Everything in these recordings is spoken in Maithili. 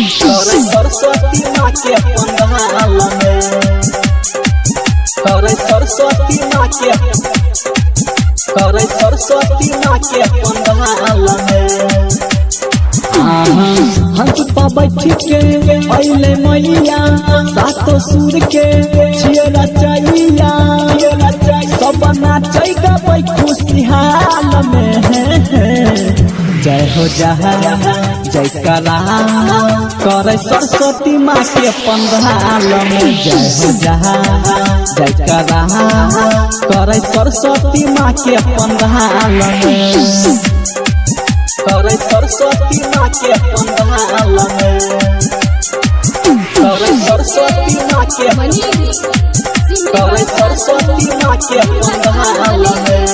करे सरस्वती माँ के पंडाल में, करे सरस्वती माँ के, करे सरस्वती माँ के पंडाल में। हंस पा बैठ के अइले मैया, सातो सुर के छियै रचैया, सब नाचै गबै खुशहाल में। जय हो जहा जय कला करे सरस्वती माँ के पंडाल में। जय हो जहा जय कला करे सरस्वती माँ के पंडाल में। करे सरस्वती माँ के पंडाल में, करे सरस्वती माँ के, करे सरस्वती माँ के पंडाल में।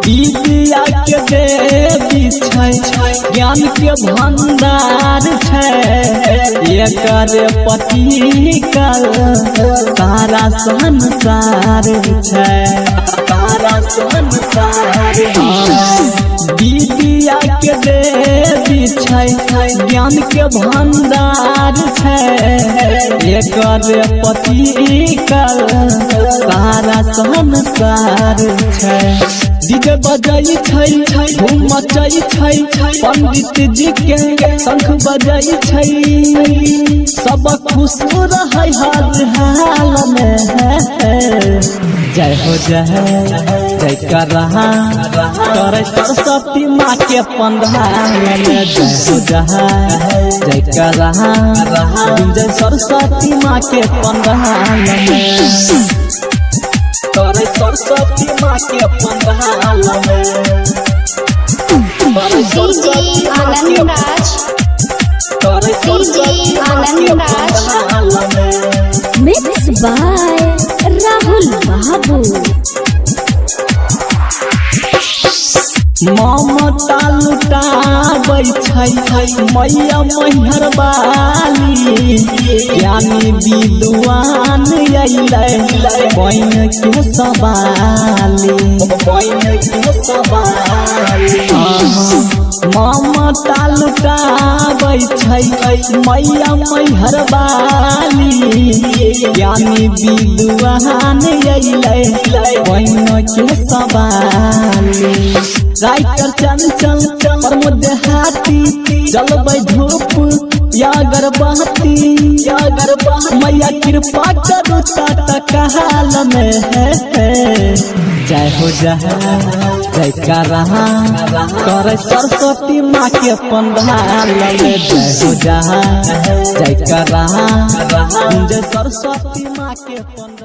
विद्या के देवी छै, ज्ञान के भंडार छै, एकर पति कल सारा संसार छै, सारा संसार। विद्या के देवी छै, ज्ञान के भंडार छै, एकर पति कल सारा संसार छै। डीजे बजै छै, धूम मचै छै, पंडित जी के शंख बजै छै, सब खुश रहै हर हाल में। जय हो जय जय करा करे सरस्वती माँ के पंडाल में। जय हो जय जय करा जय सरस्वती माँ के पंडाल में। करे सरस्वती माँ के पंडाल में, करे सरस्वती माँ के, करे सरस्वती माँ के पंडाल में। मिक्स बाय राहुल बाबू। ममता लुटाबै छै मैया मैहर बाली, ज्ञानी विद्वान अइलै बन के सवाली, बन के सवाली। ममता लुटाबै छै मैया मैहर बाली, ज्ञानी विद्वान अइलै बन के सवाली। राइटर चंचल प्रमोद हाथी जलबै धूप या अगरबत्ती, या अगरबत्ती। मैया कृपा करू तत्काल में। जय हो जय जय करा करे सरस्वती माँ के पंडाल में। जय हो जय जय करा जय सरस्वती माँ के पंडाल।